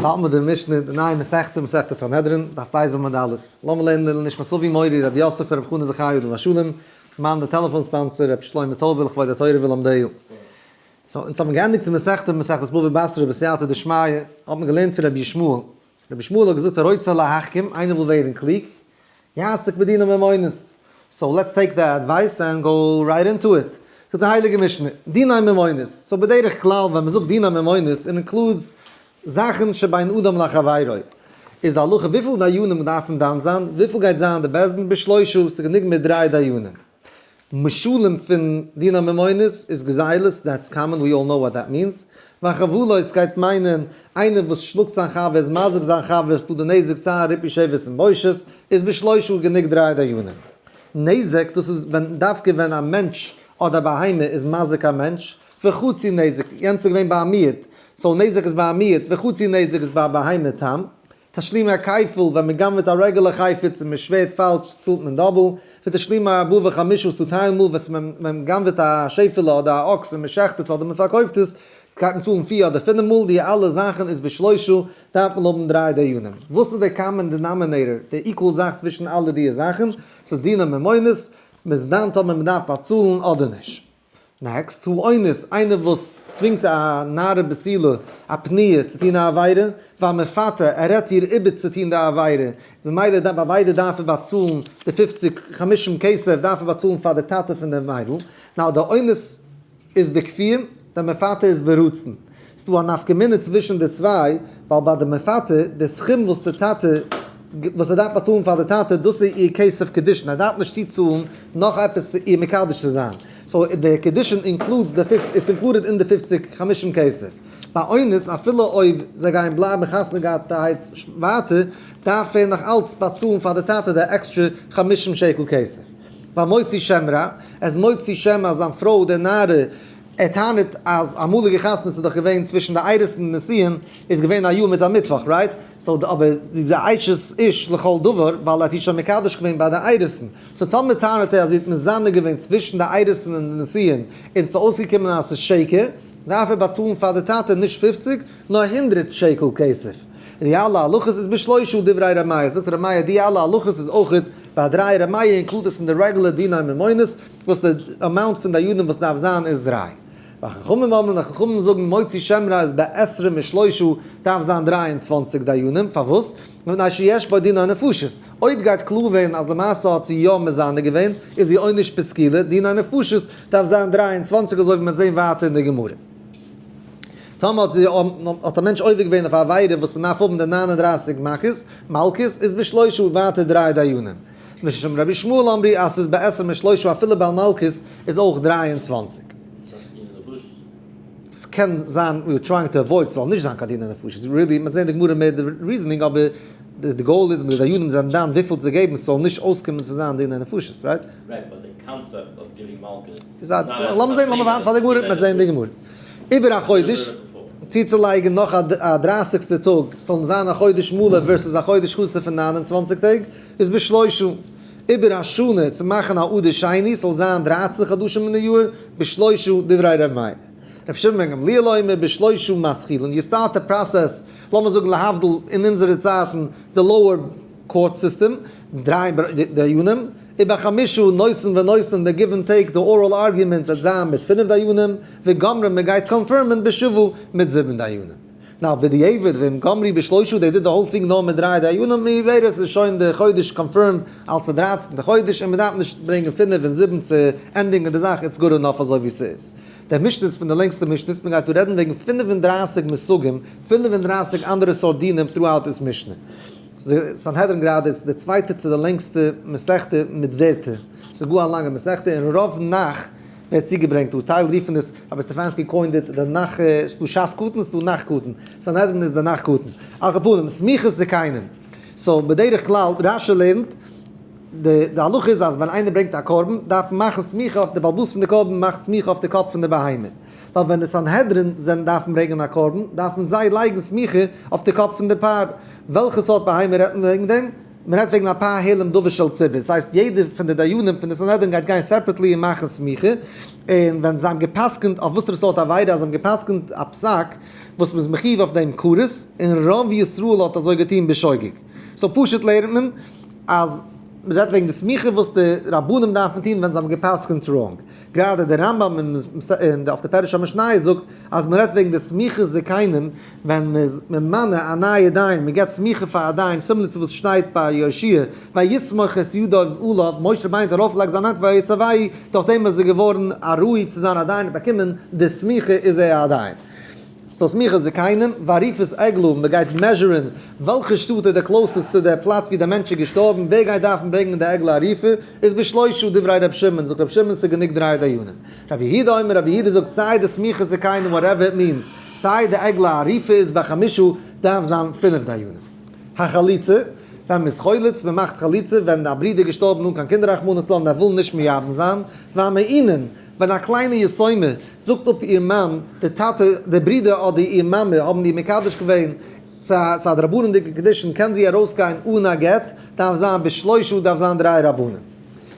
האלט מיר די משנה, די נייע מסכתא, מסכת סנהדרין, דף ב' עמוד א'. לאמיר לערנען לעילוי נשמת אבי מורי רבי יוסף ברב חנא זכי' עליו השלום, מאן די טעלעפאן sponsor רבי שלמה טויבער לכבוד התורה ולומדיה. so, אונז האבן געענדיגט די מסכתא, מסכת בבא בתרא בסייעתא דשמיא, האט מען געלערנט פון רבי ישמעאל. רבי ישמעאל האט געזאגט הרוצה להחכים, איינער וויל ווערן קלוג, יעסוק בדיני ממונות. so let's take the advice and go right into it. זאגט די הייליגע משנה, דיני ממונות. so בדרך כלל ווען מ'זאגט דיני ממונות, it includes זאכן שבין אדם לחבירו. איז די הלכה וויפיל דיינים דארפן דן זיין, וויפיל גייט זיין די בית דין בשלושה, ס'איז גענוג מיט דריי דיינים. משלים פון דיני ממונות איז גזילות, that's common, we all know what that means. וחבלות גייט מיינען איינער וואס שלאגט זיין חבר, איז מזיק זיין חבר, איז טוט די נזק צער, ריפוי שבת און בושת, איז בשלושה גענוג דריי דיינים. נזק, דאס איז ווען דווקא ווען א מענטש אדער א בהמה איז מזיק א מענטש, וחצי נזק, יענץ איז געווען ביי א מיעוט, so נזק איז ביי א מיעוט, וחצי נזק איז ביי א בהמה תם. תשלומי הכפל, ווען מען גנב'עט א regular חפץ און מען שווערט פאלש צאלט מען double, ותשלומי ארבעה וחמישה איז דא טייל מאל וואס מען מען גנב'עט א שעפעלע אדער א אקס און מען שעכט עס אדער מען פארקויפט עס, גייט מען צאלן פיר אדער פינף מאל, די אלע זאכן איז בשלושה, דארף מען האבן דריי דיינים. וואס איז די common denominator, די equal זאך צווישן אלע דיע זאכן? ס'איז דיני ממונות, מ'איז דן טאמער מען דארף באצאלן אדער נישט. next, האונס, איינער וואס צווינגט א נערה בתולה, א פנויה, צו טון א עבירה, והמפתה, ער רעדט איר איבער צו טון די עבירה, ממילא דארף ביי ביידע דארף ער באצאלן די פופציג, חמישים כסף דארף ער באצאלן פאר די טאטע פון די מיידל. now די אונס איז בכפייה, די מפתה איז ברצון. ס'דא א נפקא מינה צווישן די צוויי, ווייל ביי די מפתה, די סכום וואס די טאטע, וואס ער דארף באצאלן פאר די טאטע, דאס איז איר כסף קידושין, ער דארף נישט צוצאלן נאך עפעס צו איר מקדש צו זיין. so די קידושין includes די פופציג, it's included אין די פופציג חמישים כסף. ביי אונס, אפילו אויב זיי גייען בלייבן חתונה געהאטערהייט ווייטער, דארף ער נאך אלץ באצאלן פאר די טאטע די עקסטרע חמישים שקל כסף. ביי מוציא שם רע, עס מוציא שם אז זיין פרוי די נערה, ער טענה'ט אז אמאליגע חתונות איז דאך געווען צווישן די אירוסין און נישואין איז געווען א יאר מיט א מיטוואך, right? so אבער זי איז א אשת איש לכל דבר ווייל ער האט איר שוין מקדש געווען ביי די אירוסין, so טאמער טענה'ט ער אז זי האט מזנה געווען צווישן די אירוסין און די נישואין און ס'איז אויסגעקומען אז ס'איז שקר, דארף ער באצאלן פאר די טאטע נישט פופציג נאר הונדרעט שקל כסף. די אלע הלכות איז בשלושה דברי ר' מאיר, זאגט ר' מאיר די אלע הלכות איז אויכעט ביי דריי ר' מאיר include עס אין די regular דיני ממונות, וואס די amount פון דיינים וואס דארף זיין איז דריי. וחכמים אומרים די חכמים זאגן מוציא שם רע איז בעשרים ושלושה דארף זיין 23 דיינים, פארוואס? מפני שיש בו דיני נפשות, אויב גייט קלאר ווערן אז למעשה האט זי יא מזנה געווען איז זי עונש בסקילה, דיני נפשות דארף זיין 23 אזוי ווי מ'וועט זען ווייטער אין די גמרא. טאמער האט זי האט א מענטש עובר געווען אויף א עבירה וואס מ'דארף האבן די 39 מכות, מלקות, איז בשלושה ווייטער דריי דיינים. משום רבי ישמעאל אמרו אז ס'איז בעשרים ושלושה אפילו בעל מלקות איז אויך 23. ס'קען זיין we are trying to avoid ס'זאל נישט זיין קיין דיני נפשות, really מ'וועט זען די גמרא מער די reasoning אבער די goal איז מיט די דיינים זענען דן וויפיל צו געבן ס'זאל נישט אויסקומען צו זיין דיני נפשות, right? right but the concept of giving מלקות איז א, לאמיר זען לאמיר ווארטן פאר די גמרא מ'וועט זען די גמרא. איבער א חודש, צוצולייגן נאך א דרייסיגסטע טאג, ס'זאל זיין א חודש מלא versus א חודש חסר פון 29 טעג, איז בשלושה. איבער א שנה צו מאכן א אדר שני, ס'זאל זיין 13 חדשים אין די יאר, בשלושה דברי ר' מאיר. ר' שמעון בן גמליאל אומר בשלושה מתחילין, you start the process, לאמיר זאגן להבדיל אין אונזערע צייטן די lower court system, דריי דיינים, ובחמישה נושאין ונותנין די give and take די oral arguments וועט זיין מיט פינף דיינים, וגומרין מען גייט confirm ען בשבעה מיט זיבן דיינים. now בדיעבד ואם גמרו בשלושה they did the whole thing נאר מיט דריי דיינים מעוברת איז שוין די חודש confirmed אלס די דרייצנטע חודש און מען דארף נישט ברענגען פינף און זיבן צו ענדיגן די זאך it's good enough אזוי ווי ס'איז. דער משנה איז פון די לענגסטע משנה'ס, מען גייט דא רעדן וועגן 35 מושגים, 35 אנדערע סארט דינים throughout this משנה. סנהדרין גראדע איז די צווייטע צו די לענגסטע מסכתא מיט ווערטער. ס'איז גאר א לאנגע מסכתא און רוב נ"ך ווערט צוגעברענגט דא. טייל רופן עס, רבי סטעפאנסקי coined it, די נ"ך, ס'דא ש"ס קטן, ס'דא נ"ך קטן. סנהדרין איז די נ"ך קטן. על כל פנים, סמיכות זקנים. so בדרך כלל, רש"י לערנט, די הלכה איז אז ווען איינער ברענגט א קרבן, דארף מען מאכן סמיכה אויף די בעל הבית פון די קרבן מאכט סמיכה אויף די קאפ פון די בהמה. ווייל ווען די סנהדרין זענען דארפן ברענגען א קרבן, דארפן זיי לייגן סמיכה אויף די קאפ פון די פר. וועלכע סארט בהמה רעדט מען וועגן דעם? מען רעדט וועגן א פר העלם דבר של ציבור, ס'הייסט יעדער פון די דיינים פון די סנהדרין גייט גיין separately און מאכן סמיכה, און ווען זיי האבן גע'פסק'נט אויף וואסערע סארט עבירה, אז זיי האבן גע'פסק'נט א פסק וואס מ'איז מחיוב אויף דעם כרת, און רוב ישראל האט אזוי געטון בשוגג. so פשוט לערנט מען אז מ'רעדט וועגן די סמיכה וואס די רבנים דארפן טון ווען זיי האבן גע'פסק'נט wrong. גראדע דער רמב ם אין אויף די פירוש המשניות זאגט אז מ'רעדט וועגן די סמיכת זקנים ווען מ'איז ממנה א נייע דיין, מ'געבט סמיכה פאר א דיין, similar צו וואס שטייט ביי יהושע ויסמוך את ידו עליו, משה רבינו האט ארויפגעלייגט זיין האנט ויצוהו, דורכדעם איז ער געווארן א ראוי צו זיין א דיין און באקומען די סמיכה איז ער א דיין. so סמיכת זקנים, ועריפת עגלה, מען גייט measure ן וועלכע שטאט איז די closest צו די פלאץ ווי דער מענטש איז געשטארבן, ווער גייט דארפן ברענגען די עגלה ערופה, איז בשלושה דברי ר' שמעון, זאגט ר' שמעון ס'איז גענוג דריי דיינים. רבי יהודה אומר, רבי יהודה זאגט סיי די סמיכת זקנים whatever it means, סיי די עגלה ערופה איז בחמשה דארף זיין פינף דיינים. החליצה, ווען מ'איז חולץ, מ'מאכט חליצה, ווען א ברודער איז געשטארבן אן קיין קינדער רחמנא לצלן ער וויל נישט מייבם זיין, והמעונן, ווען א קליינע יתומה זאגט אפ איר מאן, די טאטע, די ברודער אדער איר מאמע האבן איר מקדש געווען צו א דרבנן'דיגע קידושין קען זי ארויסגיין אן א גט, דארף זיין בשלושה דארף זיין דריי רבנים.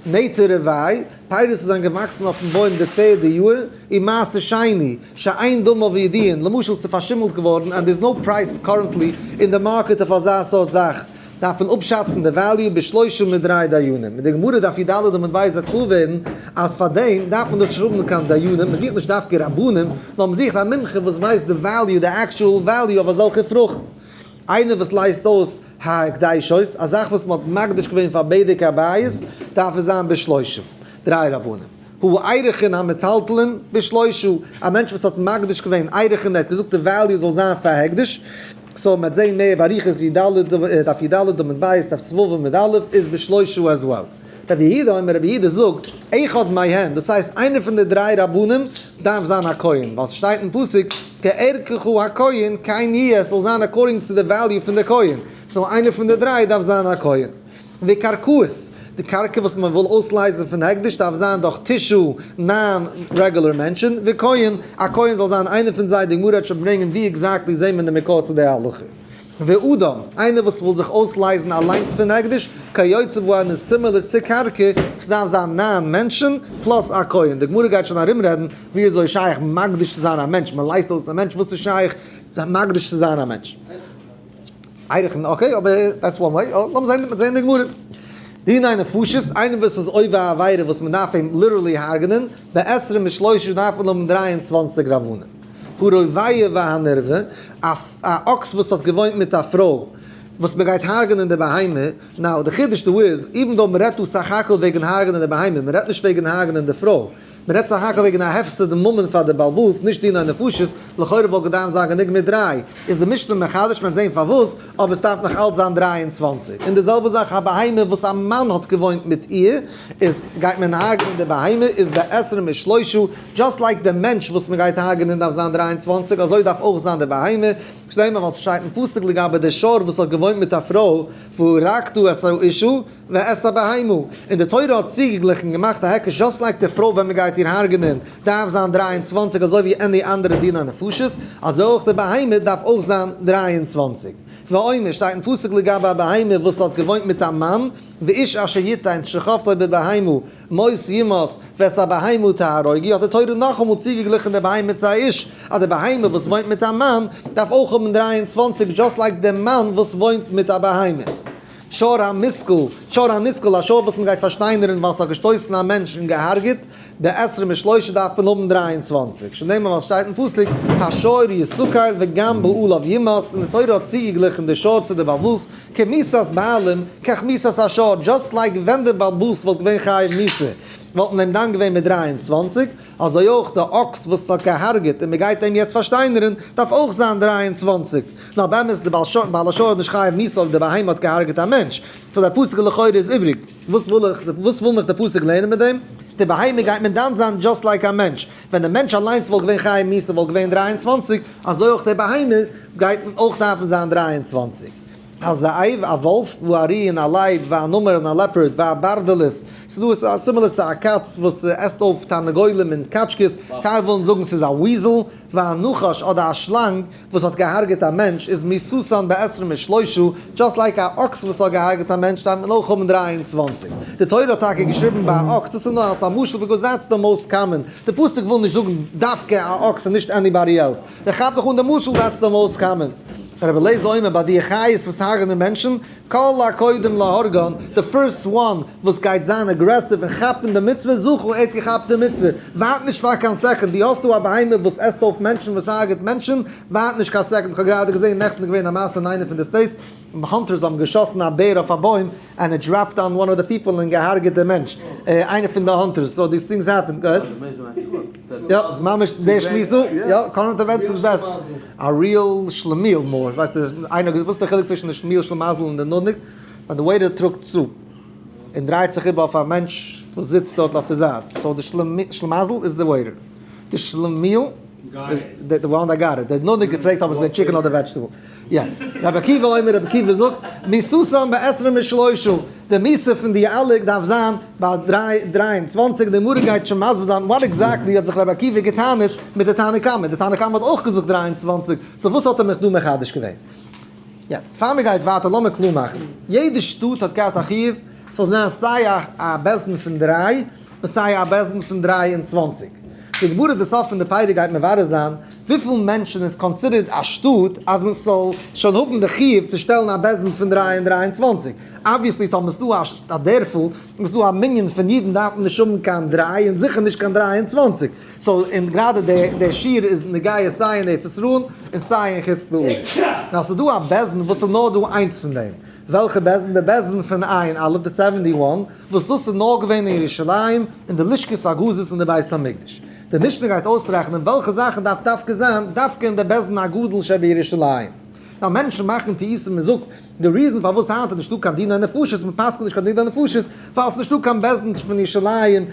נטע רבעי, פירות וואס זענען געוואקסן אויפן בוים די פערדע יאר, און מעשר שני, שאין דמיו ידועין, למשל ס'איז פארשימלט געווארן and there's no price currently אין די market אויף אזא סארט זאך, דארף מען אפשאצן די value בשלושה מיט דריי דיינים. מיט די גמרא דף י ד עמוד ב' וועט קלאר ווערן אז פאר דעם דארף מען נישט האבן קיין דיינים, מען זוכט נישט דווקא רבנים, נאר מען זוכט א מומחה וואס ווייסט די value, די actual value אויף אזעלכע פרוכטן. איינער וואס לייזט אויס הקדשות, א זאך וואס מען האט מקדיש געווען פאר בדק הבית, דארף עס זיין בשלושה, דריי רבנים. הערכין המטלטלין בשלושה, א מענטש וואס האט מקדיש געווען ערכין, ער האט געזאגט די value זאל זיין פאר הקדש, so מ'וועט זעהן מער באריכות י ד, דף י ד עמוד ב', דף ס ו עמוד א', איז בשלושה as well. רבי יהודה אומר, רבי יהודה זאגט, אחד מהן, דאס הייסט איינער פון די דריי רבנים דארף זיין א כהן, ווייל ס'שטייט אין פסוק, כערכך הכהן כן יהיה, עס זאל זיין according צו די value פון די כהן, so איינער פון די דריי דארף זיין א כהן. וקרקעות, די קרקע וואס מען וויל אויסלייזן פון הקדש דארף זיין דורך תשעה, ניין regular מענטשן, וכהן, א כהן זאל זיין איינער פון זיי, די גמרא וועט שוין ברענגען ווי exactly זעהן מען די מקור צו די הלכה. ואדם, איינער וואס וויל זיך אויסלייזן אליינס פון הקדש, כיוצא בהן איז similar צו קרקע, עס דארף זיין ניין מענטשן plus א כהן, די גמרא גייט שוין ארומרעדן ווי אזוי שייך מקדיש צו זיין א מענטש, מען לייזט אויס א מענטש, וואס איז שייך מקדיש צו זיין א מענטש? ערכין, okay, אבער that's one way, לאמיר זען, מ'וועט זען אין די גמרא. דיני נפשות, איינער וואס איז עובר א עבירה וואס מען דארף אים literally הרג'נען, בעשרים ושלושה דארף מען האבן 23 רבנים. הרובע והנרבע, א אקס וואס האט געוואוינט מיט א פרוי, וואס מען גייט הרג'נען די בהמה, now די חידוש דא איז, even though מען רעדט דא סך הכל וועגן הרג'נען די בהמה, מען רעדט נישט וועגן הרג'נען די פרוי, מען רעדט סך הכל וועגן א הפסד ממון פאר די בעל הבית, נישט דיני נפשות, לכאורה וואלט געדארפט זיין גענוג מיט דריי, איז די משנה מחדש מען וועט זען פארוואס, אבער עס דארף נאך אלץ זיין 23. און די זעלבע זאך א בהמה וואס א מאן האט געוואוינט מיט איר, איז גייט מען הרג'נען די בהמה, איז בעשרים ושלושה, just like די מענטש וואס מען גייט הרג'נען דארף זיין 23, אזוי דארף אויך זיין די בהמה, שנאמר ווייל ס'שטייט אין פסוק לגבי די שור וואס האט געוואוינט מיט א פרוי, והרגת את האשה ואת הבהמה, און די תורה האט צוגעגליכן געמאכט א היקש just like די פרוי ווען מען גייט איר הרג'נען דארף זיין 23 אזוי ווי any אנדערע דיני נפשות, אזוי אויך די בהמה דארף אויך זיין 23. ואומר שטייט אין פסוק לגבי א בהמה וואס האט געוואוינט מיט א מאן, ואיש אשר יתן שכבתו בבהמה מות יומת ואת הבהמה תהרוגו, האט די תורה נאכאמאל צוגעגליכן די בהמה צו א איש, אז די בהמה וואס וואוינט מיט א מאן דארף אויך האבן 23 just like די מאן וואס וואוינט מיט א בהמה. שור המוסקל, שור הנסקל, א שור וואס מען גייט פארשטיינערן ווייל ס'האט געשטויסן א מענטש און געהארגעט, בעשרים ושלושה דארף מען האבן 23. שנאמר ווייל ס'שטייט אין פסוק, השור יסקל וגם בעליו יומת, און די תורה האט צוגעגליכן די שור צו די בעל הבית, כמיתת בעלים, כך מיתת השור, just like ווען די בעל הבית וואלט געווען חייב מיתה, וואלט מען אים דן געווען מיט 23, אזוי אויך די אקס וואס האט געהארגעט און מען גייט אים יעצט פארשטיינערן, דארף אויך זיין 23. נאר באמת די בעל השור איז נישט חייב מיתה אויב די בהמה האט געהארגעט א מענטש, so דער פסוק לכאורה איז איבריג, וואס וויל איך, וואס וויל מיך דער פסוק לערנען מיט דעם? די בהמה גייט מען דן זיין just like א מענטש, ווען דער מענטש אליינס וואלט געווען חייב מיתה וואלט געווען 23, אזוי אויך די בהמה גייט אויך דארפן זיין 23. הזאב, א וואלף, והארי און א לייב, והנמר און א leopard, והברדלס, ס'איז דא similar צו א קאץ וואס עסט אויף תרנגולים און קאטשקעס, טייל ווילן זאגן ס'איז א weasel. והנחש אדער א שלאנג וואס האט געהארגעט א מענטש איז מיתתן בעשרים ושלושה, just like א אקס וואס האט געהארגעט א מענטש דארף מען אויך האבן 23. די תורה האט טאקע געשריבן ביי א אקס, דאס איז נאר אלס א משל because that's the most common, די פסוק וויל נישט זאגן דווקא א אקס און נישט anybody else, דער כאפט דאך אן די משל that's the most common. רבי אליעזר אומר ביי די חיות וואס הרג'נען מענטשן, כל הקודם להורגן, די first one וואס גייט זיין aggressive און כאפן די מצוה, זכה, ער האט געכאפט די מצוה, ווארט נישט פאר קיין second, דו האסט דא א בהמה וואס עסט אויף מענטשן, וואס הרג'עט מענטשן, ווארט נישט קיין second, כ'האב גראדע געזען נעכטן איז געווען א מעשה אין איינע פון די states, hunters האבן געשאסן א בער אויף א בוים, and it dropped on one of the people און געהארגעט די מענטש, איינער פון די hunters, so these things happen, go ahead. יא, ס'איז ממש דער שמועס דא, יא, current events איז best. א real שלומיאל מאר, ווייסט די, איינער האט געוואוסט די חילוק צווישן די שלומיאל שלמזל און די נודניק? ווען די waiter טראגט soup און דרייט זיך איבער אויף א מענטש וואס זיצט דארט אויף די זייט, so די שלמזל איז די waiter, די שלומיאל איז the one that got it, די נודניק געפרעגט אויב עס ווערט chicken אדער vegetable. יא, רבי עקיבא אומר, רבי עקיבא זאגט, מיתתן בעשרים ושלושה, די מיתה פון די אלע דארף זיין ביי 23, די גמרא גייט שוין מסביר זיין what exactly האט זיך רבי עקיבא געטענה'ט מיט די תנא קמא, די תנא קמא האט אויך געזאגט 23, so וואס האט ער מיך דא מחדש געווען? יעצט פאר מען גייט ווייטער לאמיר קלאר מאכן, יעדע שטאט האט געהאט א חיוב ס'זאל זיין סיי א בית דין פון דריי און סיי א בית דין פון 23, די גמרא די סוף פון די פרק גייט מברר זיין וויפיל מענטשן איז considered א שטאט אז מען זאל שוין האבן די חיוב צו שטעלן א בית דין פון 3 און 23? Obviously טאמער ס'דא א דערפל און ס'דא א מנין פון אידן דארף מען נישט האבן קיין דריי און זיכער נישט קיין 23. So און גראדע די שיעור איז נוגע סיי אין ארץ ישראל און סיי אין חוץ לארץ. Now ס'דא א בית דין וואס איז נאר דא איינס פון דעם. וועלכע בית דין? די בית דין פון עין א', די 71, וואס דאס איז נאר געווען אין ירושלים אין די לשכת הגזית אין די בית המקדש. די משנה גייט אויסרעכענען וועלכע זאכן דארף דווקא זיין דווקא אין די בית דין הגדול שבירושלים. Now מענטשן מאכן טעותים, מען זאגט די reason פארוואס היינט איז נישטא קיין דיני נפשות, מען פסק'נט נישט קיין דיני נפשות, ווייל ס'איז נישטא קיין בית דין פון ירושלים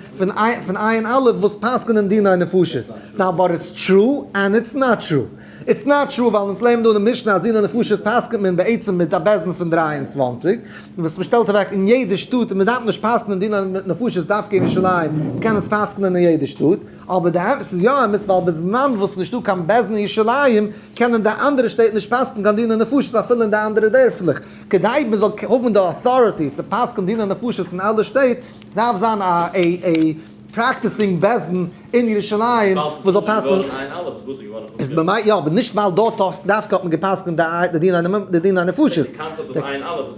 פון עין א' וואס פסק'נען דיני נפשות. Now but it's true and it's not true. It's not true ווייל אונז לערנען דא אין די משנה אז דיני נפשות פסק'נט מען בעצם מיט א בית דין פון 23, וואס מען שטעלט אוועק אין יעדע שטאט, און מען דארף נישט פסק'נען דיני נפשות דווקא אין ירושלים, מען קען עס פסק'נען אין יעדע שטאט. אבער די אמת איז יא אמת ווייל בזמן וואס נישטא קיין בית דין אין ירושלים קענען די אנדערע שטעט נישט פסק'ן קיין דיני נפשות אפילו אין די אנדערע דערפלעך. כדי מען זאל האבן די authority צו פסק'ן דיני נפשות אין אלע שטעט דארף זיין א practicing בית דין אין ירושלים וואס זאל פסק'ן. איז במילא יא, אבער נישט ווייל דארט דווקא האט מען געפסק'נט די דיני נפשות.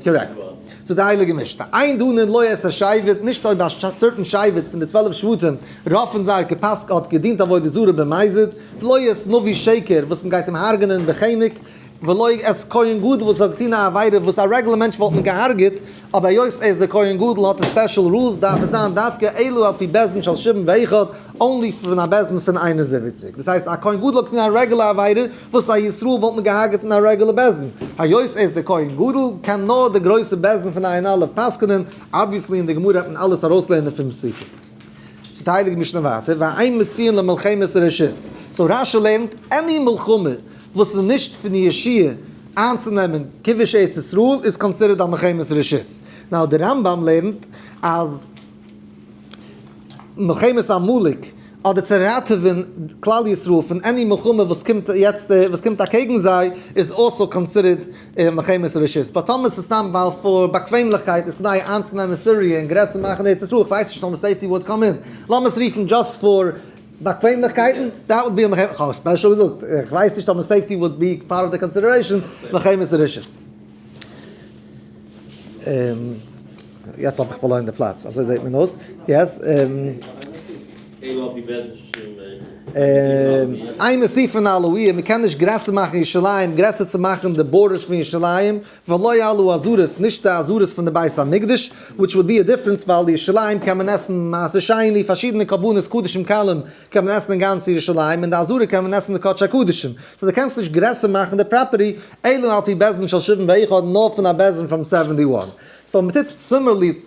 Correct. So די הייליגע משנה. אין דנין לא את השבט, נישט אויב א certain שבט פון די 12 שבטים, רוב פון זיי האט געפסק'נט, האט געדינט עבודה זרה במזיד, ולא את נביא שקר וואס מען גייט אים הרג'נען בחנק, ולא את כהן גדול וואס האט געטון א עבירה וואס א רעגולער מענטש וואלט מען געהארגעט, אבער היות ער איז דער כהן גדול האט ער special rules דארף עס זיין דווקא אלא על פי בית דין של שבעים ואחד, only פון א בית דין פון 71. דאס הייסט א כהן גדול האט געטון א רעגולער עבירה וואס א ישראל וואלט מען געהארגעט אין א רעגולער בית דין. היות ער איז דער כהן גדול קען נאר די גרויסע בית דין פון עין א' פסק'נען, obviously אין די גמרא האט מען אלעס ארויסלערנען פון פסוקים. זאגט די הייליגע משנה ווייטער, ואין מוציאין למלחמת רשות. So רשי לערנט, any מלחמה וואס איז נישט פון יהושע איינצונעמען כיבוש ארץ ישראל איז considered א מלחמת רשות. Now דער רמב"ם לערנט אז מלחמת עמלק אדער צו ראטעווען כלל ישראל פון any מלחמה וואס קומט יעצט וואס קומט אקעגן זיי איז also considered מלחמת רשות. But טאמער ס'איז סתם ווייל פאר באקוועמליכקייט איז כדאי איינצונעמען סיריע און גרעסער מאכן ארץ ישראל, איך ווייס נישט טאמער safety would come in, לאמיר עס רופן just פאר באקוועמליכקייטן, that would be א מלחמת, כ'האב special געזאגט, איך ווייס נישט טאמער safety would be part of the consideration, מלחמת רשות. יעצט האב איך פארלוירן די פלאץ, אזוי זעט מען אויס, yes. אין מוסיפין על העיר, מען קען נישט גרעסער מאכן ירושלים, גרעסער צו מאכן די borders פון ירושלים, ולא על העזרות, נישט די עזרות פון די בית המקדש, which would be a difference ווייל ירושלים קען מען עסן מעשר שני, פארשידענע קרבנות קדשים קלים קען מען עסן אין גאנץ ירושלים, אין די עזרה קען מען עסן די קדשי קדשים. So דו קענסט נישט גרעסער מאכן די property, אלא על פי בית דין של 71, נאר פון א בית דין פון 71. So מען טוט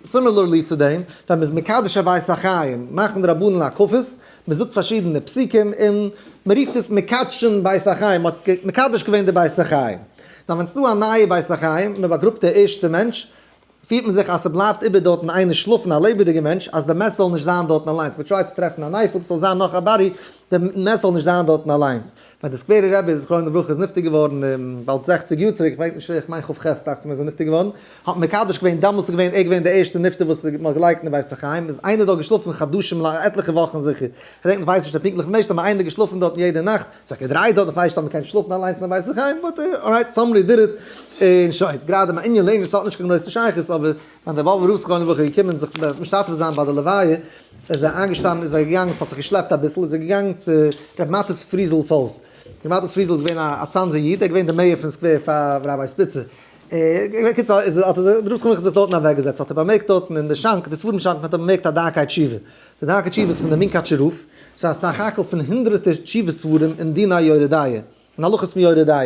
similarly צו דעם, ווען מען איז מקדש א בית החיים, מאכן די רבנן הקפות, מען זאגט פארשידענע פסוקים און מען רופט עס מקדשין בית החיים, מען האט מקדש געווען די בית החיים. Now ווען ס'דא א נייע בית החיים, מען באגראבט די ערשטע מענטש, פירט מען זיך אז ס'בלייבט איבער דארטן איינער שלאפן א לעבעדיגע מענטש, אז די מת זאל נישט זיין דארטן אליינס, מען try ט צו טרעפן א נפל, ס'זאל זיין נאך א body. די מת זאל נישט זיין דארטן אליינס. ווען די סקווערע רבי זכרונו לברכה איז נפטר געווארן באלד 60 יאר צוריק, כ'ווייס נישט, איך מיין כ ח דאכט זיך מיר איז ער נפטר געווארן, האט מען מקדש געווען, דאמאלס איז געווען ער געווען די ערשטע נפטר וואס מען האט געלייגט אין די בית החיים, איז איינער דארט געשלאפן חדשים לאנג, עטליכע וואכן זיכער, כ'דענק נישט, כ'ווייס נישט די פונקטליכע משך, אבער איינער געשלאפן דארטן יעדע נאכט, זיך געדרייט דארט, כ'ווייס נישט אויב מ'קען שלאפן אליינס אין די בית החיים, but alright, somebody did it, און שוין, גראדע מענין לענין, ס'האט נישט קיין גרויסע שייכות, אבער ווען דער באבובער רב זכרונו לברכה איז געקומען זיך משתתף זיין ביי די לוויה, איז ער איינגעשטאנען, איז ער געגאנגען, ס'האט זיך געשלעפט אביסל, איז ער געגאנגען צו ר' מאטיס פריזל'ס הויז. ר' מאטיס פריזל איז געווען א צאנזער איד, ער איז געווען דער mayor פון סקווער פאר ראביי ספיצער. בקיצור, איז האט ער זיך, דער רב זכרונו לברכה האט זיך דארטן אוועקגעזעצט, האט ער באמערקט דארטן אין די שאנק, די ספרים שאנק, האט ער באמערקט א דרכי תשובה. די דרכי תשובה איז פון דער מונקאטשער רב, ס'איז א סך הכל פון הונדרעטער תשובה ספרים אין דיני יורה דעה. אין הלכות פון יורה דעה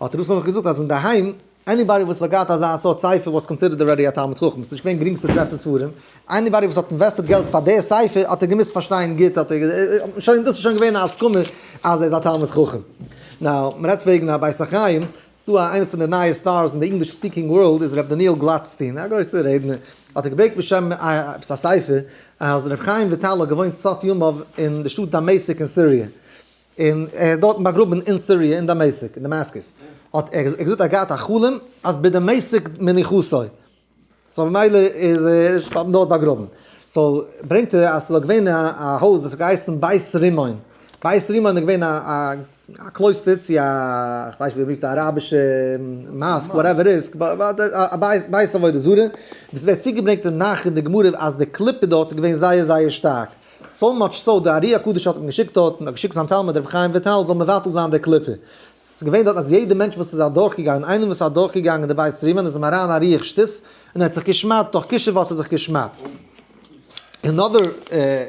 האט ר' שלמה געזאגט אז אינדערהיים anybody וואס האט געהאט אזא סארט ספר was considered already א תלמיד חכם, ס'איז נישט געווען גרינג צו טרעפן ספרים, anybody וואס האט invested געלט פאר די ספר האט ער געמוזט פארשטיין גוט האט ער שוין דאס איז שוין געווען א הסכמה אז ער איז א תלמיד חכם. now מ'רעדט וועגן א בית החיים, ס'דא א איינער פון די נייע stars אין די English speaking world איז ר' דניאל גלאטסטין א גרויסער רעדנער האט ער געברענגט בשם עפעס א ספר אז ר' חיים וויטאל האט געוואוינט סוף ימיו אין די שטאט דמשק אין סיריע און ער איז דארטן באגראבן אין סיריע אין דמשק, אין Damascus, האט ער געזאגט ער האט געהאט א חלום אז בדמשק מנוחתו, so ממילא איז ער דארט באגראבן, so ברענגט ער אז ס'איז דארט געווען א הויז וואס האט געהייסן בית רימון, בית רימון איז געווען א קלויסטער צו א, כ'ווייס נישט ווי מ'רופט א אראבישע mosque whatever איז, א בית עבודה זרה, וואס ווערט צוגעברענגט אין נך אין די גמרא אז די קליפה דארט איז געווען זייער זייער שטארק. so much so די ארי הקדוש האט אים געשיקט דארט און האט געשיקט זיין תלמיד רבי חיים וויטאל זאל מבטל זיין די קליפה. ס'איז געווען דארט אז יעדע מענטש וואס איז אדורכגעגאנגען, איינער וואס איז אדורכגעגאנגען די בית רימון איז אים אריין א רוח שטות און ער האט זיך געשמד'ט, דורך כישוף האט ער זיך געשמד'ט. Another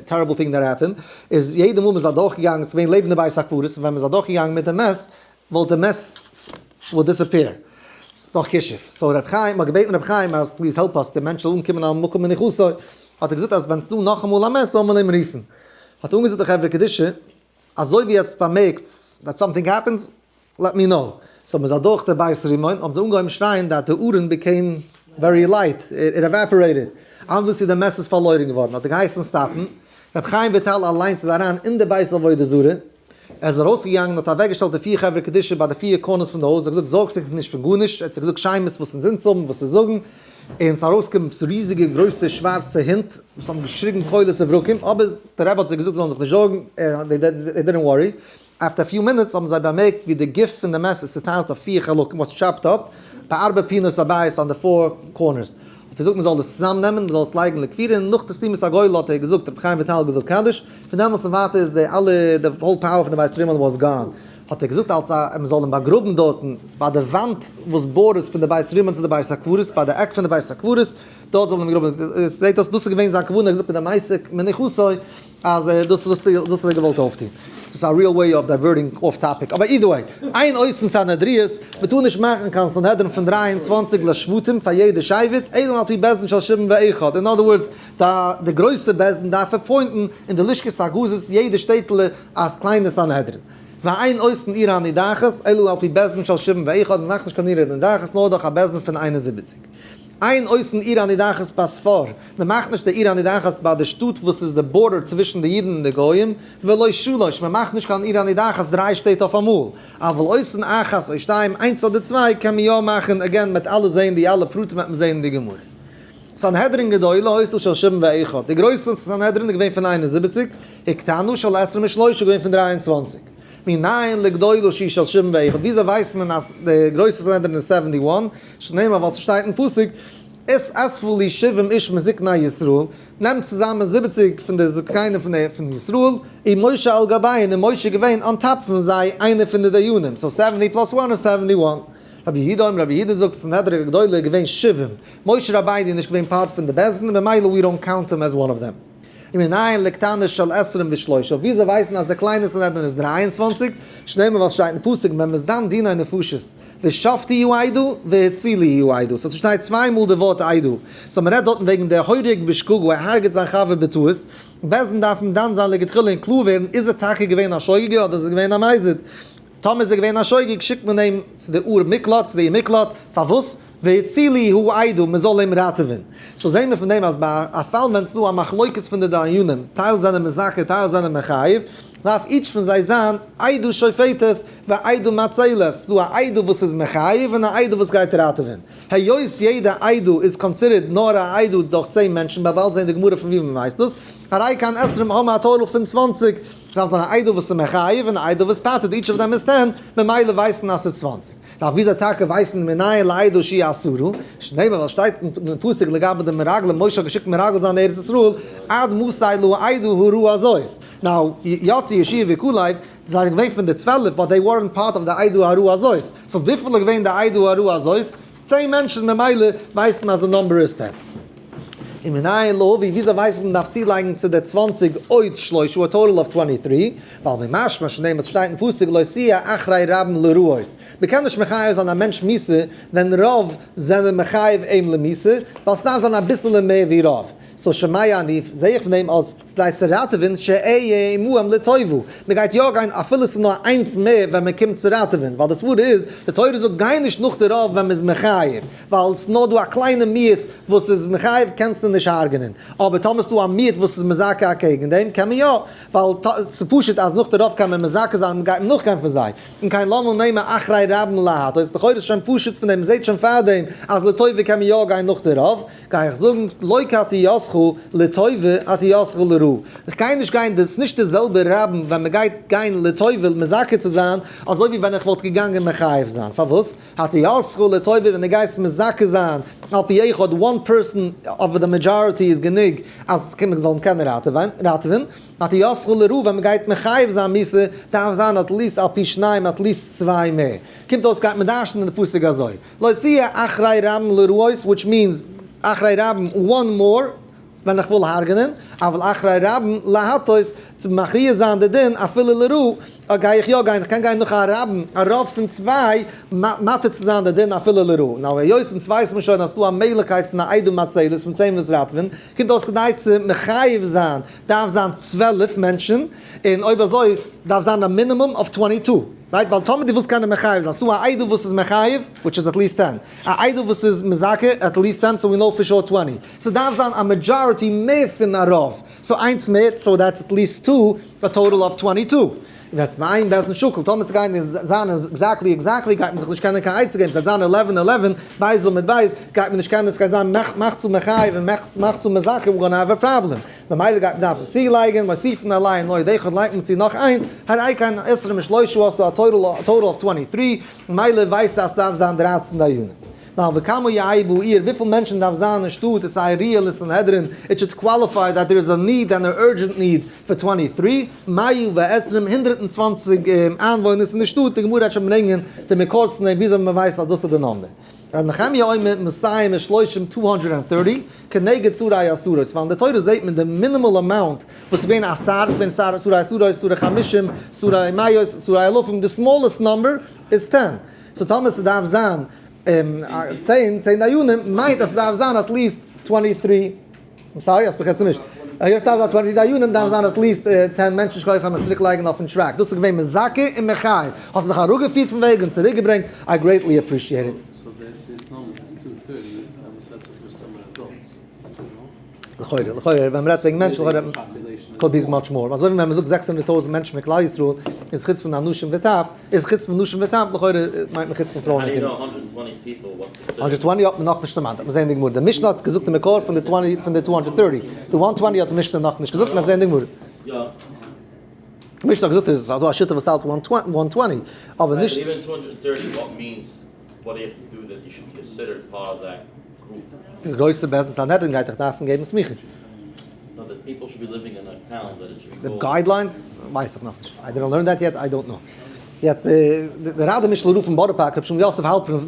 terrible thing that happened איז יעדע מאל מ'איז אדורכגעגאנגען, ס'איז געווען לעבן די בית הקברות, און ווען מ'איז אדורכגעגאנגען מיט די מת, וואלט די מת would disappear. ס'איז דאך כישוף. so רבי חיים, מ'האט געבעטן רבי חיים אז please help us, די מענטש זאל אנקומען על מקום מנוחתו. האט ער געזאגט אז ווען ס'דא נאכאמאל א מת זאל מען אים רופן. האט ער אנגעזאגט די חברה קדישא, אזוי ווי עטס באמערקטס that something happens, let me know. so מ'איז אדורך די בית רימון, האבן זיי אנגעהויבן שרייען that די ארון became very light, it evaporated. Obviously די מת איז פארלוירן געווארן. האט ער געהייסן stop ן. רבי חיים וויטאל אליינס איז אריין אין די בית עבודה זרה. ער איז ארויסגעגאנגען און האט אוועקגעשטעלט די פיר חברה קדישא ביי די פיר corners פון די הויז, ער האט געזאגט זארגט זיך נישט פון גארנישט, ער האט זיי געזאגט שמות וואס אונז אונז האבן וואס צו זאגן, און ס'איז ארויסגעקומען עפעס ריזיגע גרויסע שווארצע הינט וואס האבן געשריגן קולות וברקים, אבער דער רבי האט זיי געזאגט זיי זאלן זיך נישט זארגן, they didn't worry, after a few minutes האבן זיי באמערקט ווי די גוף פון די מת איז צוטיילט אויף פיר חלקים, was chopped up, בארבע פינות הבית on the four corners. האט ער געזאגט מען זאל דאס צוזאם נעמען, מען זאל עס לייגן לקבורה, און נאך די סתימת הגולל האט ער געזאגט, רבי חיים וויטאל האט געזאגט קדיש, פון דעמאלטס און ווייטער איז די אלע, די whole power פון די בית רימון was gone. האט ער געזאגט אלס א, מען זאל אים באגראבן דארטן ביי די וואנט וואס borders פון די בית רימון צו די בית הקברות, ביי די עק פון די בית הקברות, דארט זאל מען אים באגראבן. עס זעט אויס דאס איז געווען זיין כוונה, ער האט געזאגט מיט די מעשה מנוחתו, אז דאס דאס דאס האט ער געוואלט אויפטון. דאס איז א real way of diverting off topic. אבער either way, אין עושין סנהדריות, מען טאר נישט מאכן קיין סנהדרין פון 23 לשבטים פאר יעדע שבט, אלא על פי בית דין של שבעים ואחד. אין other words, די גרויסע בית דין דארף appoint ן אין די לשכת הגזית יעדע שטעטעלע אז קליינע סנהדרין. ואין עושין עיר הנידחת, אלא על פי בית דין של שבעים ואחד, מען מאכט נישט קיין עיר הנידחת נאר דורך א בית דין פון 71. אין עושין עיר הנידחת בספר, מען מאכט נישט די עיר הנידחת ביי די שטאט וואס איז די border צווישן די אידן און די גוים, ולא שלש, מען מאכט נישט קיין עיר הנידחת דריי שטעט אויף אמאל, אבל עושין אחת או שתיים, איינס אדער צוויי קען מען יא מאכן, again מ'וועט אלעס זעהן די אלע פרטים וועט מען זעהן אין די גמרא. סנהדרין גדולה היתה של שבעים ואחד, די גרויסע סנהדרין איז געווען פון 71, וקטנה של עשרים ושלושה איז געווען פון 23. מנין לגדולה שהיא של שבעים ואחד, וויאזוי ווייסט מען אז די גרויסע סנהדרין איז 71? שנאמר ווייל ס'שטייט אין פסוק, את אספו לי שבעים איש מזקני ישראל, נעמט צוזאמען 70 פון די זקנים פון ישראל, ומשה על גביהן, און משה איז געווען on top פון זיי, איינער פון די דיינים, so 70 plus 1 איז 71. רבי יהודה אומר, רבי יהודה זאגט, סנהדרין הגדולה איז געווען 70. משה רבינו איז נישט געווען part פון די בית דין, ממילא we don't count him as one of them. ומנין לקטנה של עשרים ושלושה, וויאזוי ווייסט מען אז די קליינע סנהדרין איז 23? שנאמר ווייל ס'שטייט אין פסוק, ווען מ'איז דן דיני נפשות, ושפטו העדה והצילו העדה. so ס'שטייט צוויי מאל די ווארט עדה. so מ'רעדט דארטן וועגן דער הורג בשגגה, ער הרג'עט זיין חבר בטעות. בית דין דארף מען דן זיין לכתחילה און קלאר ווערן, איז ער טאקע געווען א שוגג אדער איז ער געווען א מזיד? טאמער איז ער געווען א שוגג שיקט מען אים צו די עיר מקלט, צו די עיר מקלט, פארוואס? והצילו העדה, מען זאל אים ראטעווען. so זעהן מיר פון דעם אז ביי א פאל ווען ס'איז דא א מחלוקת פון די דיינים, טייל זענען מזכה טייל זענען מחייב, דארף each פון זיי זיין עדה שופטת ועדה מצלת, ס'דא א עדה וואס איז מחייב און א עדה וואס גייט ראטעווען. היות יעדע עדה איז considered נאר א עדה דורך 10 מענטשן, מ'וועט באלד זען די גמרא פון ווי מ'ווייסט דאס, הרי כאן 20 האבן א total פון 20. ס'דארף זיין א עדה וואס איז מחייב און א עדה וואס פטר'ט, each of them איז 10, ממילא ווייסט מען אז ס'איז 20. דארף וויאזוי טאקע ווייסט מען מנין לעדה שהיא עשרה? שנאמר ווייל שטייט אין פסוק לגבי די מרגלים, משה האט געשיקט מרגל זיין ארץ ישראל, עד מתי לעדה הרעה הזאת. Now, יצא יהושע וכלב, זיי זענען געווען פון די 12, but they weren't part of the עדה הרעה הזאת. So וויפיל איז געווען די עדה הרעה הזאת? 10 מענטשן ממילא ווייסן אז די number איז 10. און מנין להביא, וויאזוי ווייסט מען דארף צולייגן צו די 20 עוד שלושה, a total of 23, ווייל ממשמע שנאמר שטייט אין פסוק לא תהיה אחרי רבים לרעות. מ'קען נישט מחייב זיין א מענטש מיתה ווען רוב זענען מחייב אים למיתה, ווייל ס'דארף זיין אביסל מער ווי רוב. So שומע אני, זעה איך פון דעם אז כדי צו ראטעווען, שאהיה עמהם לטובה. מ'גייט יא גיין אפילו ס'איז נאר איינס מער ווען מ'קומט צו ראטעווען, ווייל די סברא איז, די תורה זאגט גיי נישט נאך די רוב ווען מ'איז מחייב, ווייל ס'איז נאר דא א קליינע מיעוט וואס איז מחייב קענסטו נישט הרג'נען, אבער טאמער ס'איז דא א מיעוט וואס איז מזכה אקעגן דעם קען מען יא, ווייל ס'איז פשוט אז נאך די רוב קען מען מזכה זיין און מ'גייט נאכגיין פון זיי. אם כן למה נאמר אחרי רבים להטות, לכאורה איז שוין פשוט פון דעם, מ'זעט שוין פארדעם אז לטובה קען מען יא גיין נאך די רוב, גיי איך זאגן לא כהטיותך לטובה הטיותך לרעה. איך גיי נישט גיין, דאס איז נישט די זעלבע רבים ווען מ'גייט גיין לטובה מזכה צו זיין, אזוי ווי ווען איך וואלט געגאנגען מחייב זיין. פארוואס? הטיותך לטובה ווען דו גייסט מזכה זיין על פי אחד, one person over the majority איז גענוג אז מען זאל קענען ראטעווען. הטיותך לרעה ווען מ'גייט מחייב זיין מיתה דארף זיין at least על פי שניים at least צוויי מער. קומט אויס גייט מען דרש'נען די פסוק אזוי. לא תהיה אחרי רבים לרעות, which means אחרי רבים one more, ווען איך וויל הרג'נען, אבל אחרי רבים להטות, צו מכריע זיין די דין אפילו לרעה, גיי איך יא גיין, איך קען גיין נאך א רבים, א רוב פון צוויי, מתיר צו זיין די דין אפילו לרעה. Now, היות אונז ווייסט מען שוין אז ס'דא א מעגליכקייט פון א עדה מצלת פון 10 וואס ראטעווען, קומט אויס כדי צו מחייב זיין, דארף זיין 12 מענטשן, און אויב אזוי דארף זיין א minimum of 22. Right? ווייל טאמער דו ווילסט קענען מחייב זיין, ס'דא א עדה וואס איז מחייב, which is at least 10. א עדה וואס איז מזכה, at least 10, so we know for sure 20. So דארף זיין א majority מער פון א רוב. So איינס מער, so that's at least 2, a total of 22. That's ואין בית דין שקול. טאמער ס'גייט זיין exactly, גייט מען זיך נישט קענען קיין עצה געבן. ס'גייט זיין 11, 11, בית מיט בית, גייט מען נישט קענען, ס'גייט זיין מחצה מחייב און מחצה מזכה, we're gonna have a problem. ממילא גייט מען דארפן צולייגן, מוסיפין עליהן עוד אחד לייגט מען צו נאך איינס, הרי כאן עשרים ושלושה האסטו א total of 23, ממילא ווייסטו אז ס'דארף זיין 13 דיינים. Now, וכמה יהא בעיר, וויפיל מענטשן דארף זיין אין שטאט, עס איז א real סנהדרין, it should qualify that there is a need and an urgent need for 23, מאה ועשרים, 120 איינוואוינערס אין די שטאט, די גמרא וועט שוין ברענגען די מקור פון דעם, וויאזוי מען ווייסט אז דאס איז די number. רבי נחמיה אומר, מאתים ושלושים, 230, כנגד שרי עשרות, ווייל אין די תורה זעט מען די minimal amount וואס איז געווען א שר, ס'איז געווען שר, שרי עשרות, שרי חמישים, שרי מאות, שרי אלפים, the smallest number is 10. So טאמער ס'דארף זיין 10, 10 דיינים, מיינט אז ס'דארף זיין at least 23, I'm sorry, האסט מיך יעצט צומישט. היות ס'דארף זיין 20 דיינים, דארף זיין at least 10 מענטשן שכוח פאר מיך צוריקלייגן אויפן track. דאס איז געווען מזכה און מחייב. האסט מיך אראפגעפירט פון וועג און צוריקגעברענגט. I greatly appreciate it. So this number is 230, that's the first number of adults. לכאורה, לכאורה, ווען מ'רעדט וועגן מענטשן, לכאורה, could be much more. אזוי ווי ווען מ'זאגט 600,000 מענטשן פון כלל ישראל, איז חוץ פון אנשים וטף, איז חוץ פון נשים וטף, לכאורה מיינט מען חוץ פון פרויען און How do you קינדער. know 120 people, what's the 120 האט מען נאכנישט דערמאנט, מיר זעען די גמרא. די משנה האט געזאגט די מקור פון די 20, פון די 230. די 120 האט די משנה נאכנישט געזאגט, מיר זעען די גמרא. יא. די משנה האט געזאגט, עס איז אזא שיטה וואס האלט 120, אבער נישט But even 230, what means, what do you have to do that you should consider part of that group? די גרויסע בית דין סנהדרין גייט דיך דארפן געבן סמיכה. No, that people should be living in a town that it should be The called. guidelines? ווייס איך נאכנישט. I didn't learn that yet, I don't know. יעצט, דער ראדאמישלער רב פון בארא פארק, רב שלום יוסף האלפערן,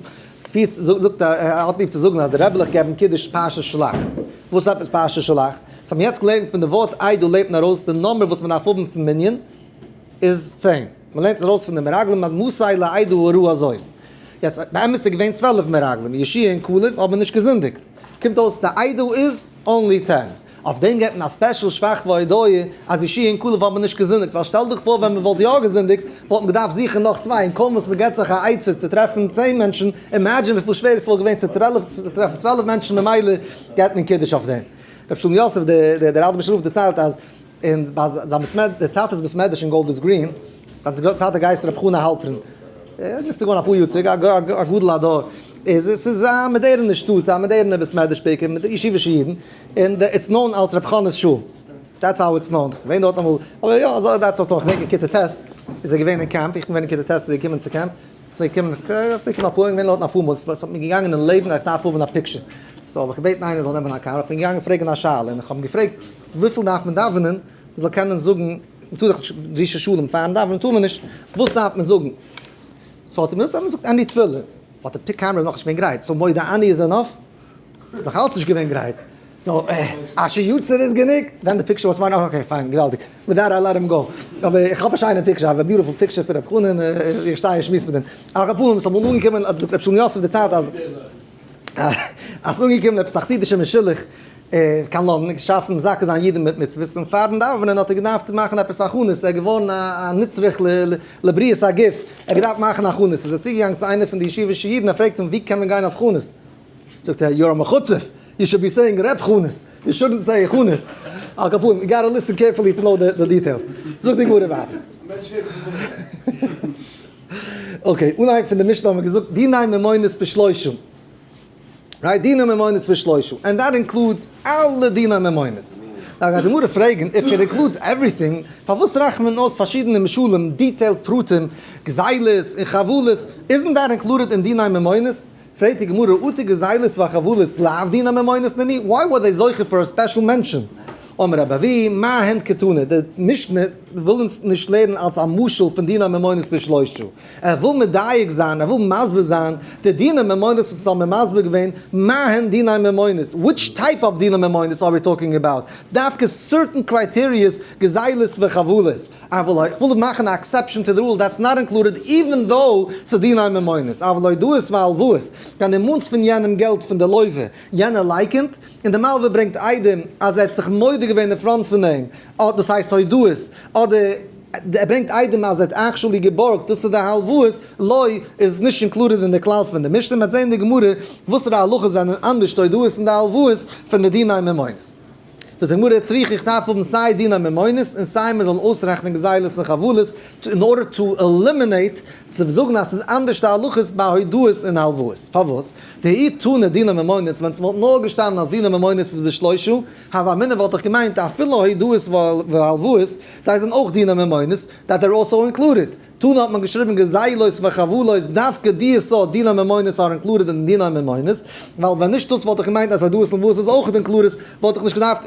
פירט, זאגט, ער האט ליב צו זאגן אז די רעבעלעך געבן קידוש פרשת שלח. וואס עפעס פרשת שלח? ס'האט מען יעצט געלערנט פון די ווארט עדה לערנט מען ארויס די number וואס מען דארף האבן פון מנין איז 10. מען לערנט עס ארויס פון די מרגלים עד מתי לעדה הרעה הזאת. יעצט, באמת איז געווען 12 מרגלים, יהושע און כלב האבן נישט געזינדיגט. קומט אויס די עדה איז only 10. אויף דעם געבט מען א special שבח והודאה אז יהושע און כלב האבן נישט געזינדיגט, ווייל שטעל דיך פאר ווען מען וואלט יא געזינדיגט, וואלט מען געדארפט זוכן נאך צוויי, און קוים וואס מען געבט זיך א עצה צו טרעפן 10 מענטשן, imagine וויפיל שווער עס וואלט געווען צו טרעפן 12 מענטשן, ממילא געבט מען קידוש אויף דעם. רב שלום יוסף, דער אלטער משנה רב דערציילט אז אין ביי זיין בית מדרש, די טאטע'ס בית מדרש אין גאלדערס גרין, זיין טאטע גייסט רב חנא האלפרין, ער איז נפטר געווארן אפאר יאר צוריק, א גדול הדור, איז עס איז א מאדערענע שטאט, א מאדערענע בית מדרש בעיקר, מיט ישיבישע אידן, און it's known אלס רב חנא'ס שול, that's how it's known, געווען דארט אמאל, אבער יא, אזוי that's וואס איך געדענק אין כיתה ט' איז ער געווען אין קעמפ, איך בין געווען אין כיתה ט' איז ער געקומען צו קעמפ, פלעגט קומען, פלעגט קומען אפאר, געווען דארטן אפאר מאל, ס'האט מיר געגאנגען אין לעבן אז איך דארף האבן א picture, so האב איך געבעטן איינער זאל נעמען א קאר, איך בין געגאנגען פרעגן א שאלה, און איך האב אים געפרעגט וויפיל דארף מען דאווענען מ'זאל קענען זאגן, מ'טאר דאך נישט דרישת שלום פארן דאווענען טאר מען נישט, וואס דארף מען זאגן? so האט ער מיר געזאגט אז מ'זאגט עני תפילה, but די camera איז נאכנישט געווען גרייט, so מודה אני איז enough? ס'איז נאך אלץ נישט געווען גרייט, so אשר יצר איז גענוג? then די picture was fine, okay fine, געוואלדיג, with that I let him go, אבער איך האב א שיינע picture, I have a beautiful picture פון ר' חנן, איך שטיי און שמועס מיט אים, על כל פנים ס'אמאל אנגעקומען, זאגט ר' שלום יוסף דערציילט אז אז ס'איז אנגעקומען עפעס א חסידישע משולח קיין לאנדאן, געשאפן מזכה זיין אידן מיט מצוות, און פארן דאווענען האט ער געדארפט מאכן עפעס הכנות, ער איז געווארן א נצרך לבריאות הגוף, ער האט געדארפט מאכן הכנות, איז ער צוגעגאנגען צו איינער פון די ישיבישע אידן, ער פרעגט אים ווי קען מען גיין אויף הכנות? זאגט ער, you're a מחוצף, you should be saying ר' הכנות, you shouldn't say הכנות, על כל פנים, you gotta listen carefully to know the details. זאגט די גמרא ווייטער. okay, אנהייב פון די משנה האבן מיר געזאגט דיני ממונות בשלושה. right? דיני ממונות בשלושה. and that includes אלע דיני ממונות. דא גייט די גמרא פרעגן, if it includes everything, פארוואס רעכנט מען אויס פארשידענע משלים, detailed פרטים, גזילות און חבלות, isn't that included אין דיני ממונות? פרעגט די גמרא, אטו גזילות וחבלות לאו דיני ממונות נינהו? why were they זוכה for a special mention? אמר רבי אבהו, מה הן קתני? די משנה וויל אונז נישט לערנען אלס א משל פון דיני ממונות בשלושה. ער וויל מדייק זיין, ער וויל מסביר זיין די דיני ממונות וואס האבן מיר מסביר געווען, מה הן דיני ממונות, which type of דיני ממונות are we talking about, דווקא certain criterias גזילות וחבלות, אבל איך וויל מאכן א exception to the rule that's not included even though ס'איז דיני ממונות, אבל הודאות והלוואות, ווען דו מאנסט פון יענעם געלט פון די לווה, יענער לייקענט, און די מלווה ברענגט עדים אז ער האט זיך מודה געווען אין front פון אים, דאס הייסט הודאות, אדער ער ברענגט עדים אז ער האט actually געבארגט, דאס איז די הלוואות, לא איז נישט included אין די כלל פון די משנה, מ'וועט זען אין די גמרא וואסערע הלכות זענען אנדערש די הודאות און די הלוואות פון די דיני ממונות. זאגט די גמרא צריכא איך דארף האבן סיי דיני ממונות און סיי מען זאל אויסרעכענען גזילות און חבלות in order to eliminate צו זאגן אז ס'איז אנדערש די הלכות ביי הודאות און הלוואות. פארוואס? דאי תנא דיני ממונות ווען ס'וואלט נאר געשטאנען אז דיני ממונות איז בשלושה הוה אמינא וואלט איך געמיינט אפילו הודאות והלוואות זיי זענען אויך דיני ממונות that they're also included. תנא האט מען געשריבן גזילות וחבלות דווקא די סארט דיני ממונות are included אין דיני ממונות, ווייל ווען נישט דאס וואלט איך געמיינט אז הודאות און הלוואות איז אויך included וואלט איך נישט געדארפט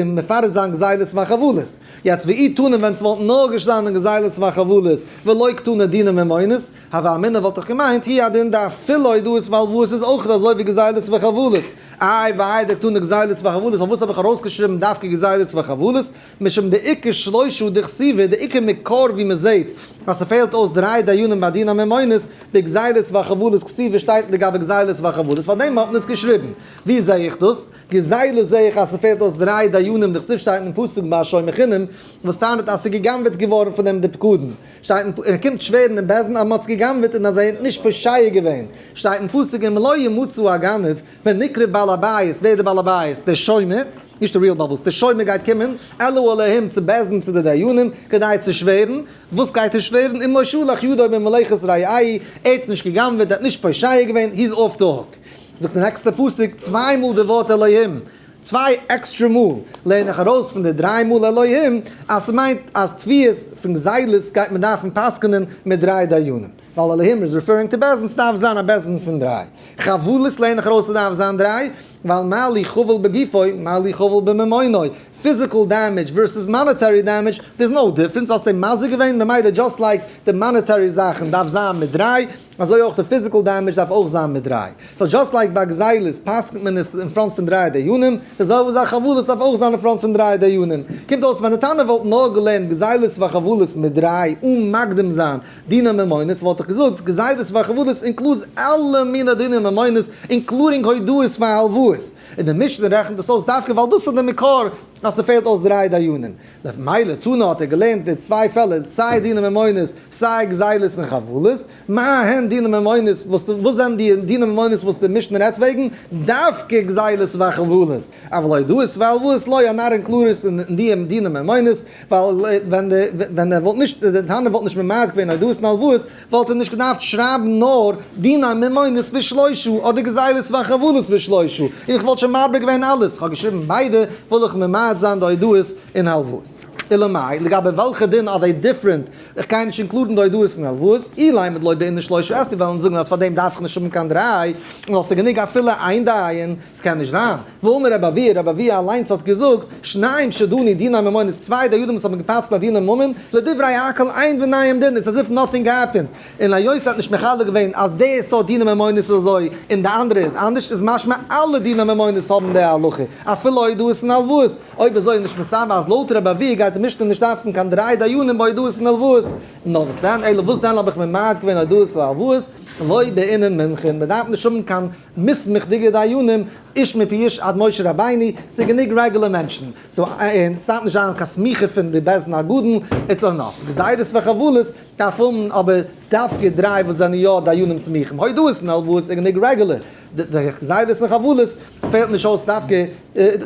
מפרט זיין גזילות וחבלות. יעצט ואי תנא ווען ס'וואלט נאר געשטאנען גזילות וחבלות ולא קתני דיני ממונות, הוה אמינא וואלט איך געמיינט הוא הדין דאפילו הודאות והלוואות איז אויך אזוי ווי גזילות וחבלות. איי והאי דקתני גזילות וחבלות פארוואס האב איך ארויסגעשריבן דווקא גזילות וחבלות? משום דאיכא שלושה דכתיבי, די עיקר מקור ווי מען זעהט אז ס'פעלט אויס דריי דיינים ביי דיני ממונות, בגזילות וחבלות כתיבי שטייט לגבי גזילות וחבלות, פארדעם האט מען עס געשריבן. ווי זעה איך דאס? גזילות זעה איך אז ס'פעלט אויס דריי דיינים דכתיב שטייט אין פסוק ביי שומר חינם וואס טענה'ט אז ס'איז גע'גנב'עט געווארן פון אים די פקדון, שטייט אין ער קומט שווערן אין בית דין אז מ'האט עס גע'גנב'עט און אז ער האט נישט פושע געווען, שטייט אין פסוק אם לא ימצא הגנב ונקרב בעל הבית, ווער איז די בעל הבית? דער שומר, נישט די real בעל הבית, דער שומר גייט קומען, אל האלהים צו בית דין צו די דיינים, כדי צו שווערן, וואס גייט ער שווערן? אם לא שלח ידו במלאכת רעהו, ער האט נישט גע'גנב'עט, ער האט נישט פושע געווען, he is off the hook. זאגט די נעקסטע פסוק צוויי מאל די ווארט אלהים, צוויי עקסטרע מאל, לערן איך ארויס פון די דריי מאל אלהים, אז ס'מיינט אז תביעות פון גזילות גייט מען דארפן פסק'נען מיט דריי דיינים. ווייל אלהים איז referring to בית דין, ס'דארף זיין א בית דין פון דריי. חבלות לערן איך ארויס ס'דארף זיין דריי, ווייל מה לי חבל בגופו, מה לי חבל בממונו. physical damage versus monetary damage, there's no difference, האסט אים מזיק געווען, ממילא just like די monetary זאכן דארף זיין מיט דריי, אזוי אויך די physical damage דארף אויך זיין מיט דריי. so just like ביי גזילות פסק'נט מען עס אין front פון דריי דיינים, די זעלבע זאך חבלות דארף אויך זיין אין front פון דריי דיינים. קומט אויס ווען די תנא וואלט נאר געלערנט גזילות וחבלות מיט דריי אן מקדים זיין דיני ממונות וואלט איך געזאגט גזילות וחבלות includes אלע מיני דיני ממונות including הודאות והלוואות, און די משנה רעכנט עס אויס דווקא ווייל דאס איז די מקור אז ס'פעלט אויס דריי דיינים. מילא תנא האט ער געלערנט די צוויי פעלער סיי דיני ממונות סיי גזילות און חבלות, מה הן דיני ממונות, וואס זענען די דיני ממונות וואס די משנה רעדט וועגן? דווקא גזילות וחבלות, אבל הודאות והלוואות לא, א נאר include עס אין די דיני ממונות, ווייל ווען די ווען ער וואלט נישט די תנא וואלט נישט ממעט געווען הודאות און הלוואות וואלט ער נישט געדארפט שרייבן נאר דיני ממונות בשלושה אדער גזילות וחבלות בשלושה, און איך וואלט שוין מרבה געווען אלעס, כ'האב געשריבן ביידע, וויל איך ממעט זיין די הודאות און הלוואות. אלא מאי, לגבי וועלכע דין are they different, איך גיי נישט include ן די הודאות און הלוואות, אילימא דלא בעינן שלושה וועסטו וועלן זאגן אז פאר דעם דארף איך נישט האבן קיין דריי, נאר ס'איז גענוג אפילו איין דיין, ס'קען נישט זיין. ואמר רבי אבהו, רבי אבהו אליינס האט געזאגט, שניים שדנו דיני ממונות, צוויי דיינים וואס האבן גע'פסק'נט א דיני ממון, לדברי הכל אין ביניהם דין, it's as if nothing happened, און היות ער האט נישט מחלק געווען אז די סארט דיני ממונות איז אזוי און די אנדערע איז אנדערש, איז משמע אלע דיני ממונות האבן די הלכה, אפילו הודאות און הלוואות, אויב אזוי איז נישט מסתבר אז לויט רבי אבהו גייט די משנה נישט דארפן קיין דריי דיינים ביי הודאות און הלוואות, נאר וואס דען, אלא וואס דען האב איך ממעט געווען הודאות והלוואות, לא בעינן מומחין, מען דארף נישט האבן קיין מוסמך'דיגע דיינים, איש מפי איש עד משה רבינו, ס'איז גענוג רעגולער מענטשן, so און ס'דארף נישט זיין קיין סמיכה פון די בית דין הגדול, it's enough. גזירות וחבלות דארף האבן אבער דווקא דריי וואס זענען יא דיינים סמוכים, הודאות און הלוואות איז גענוג רעגולער, די גזירות און חבלות פעלט נישט אויס דווקא,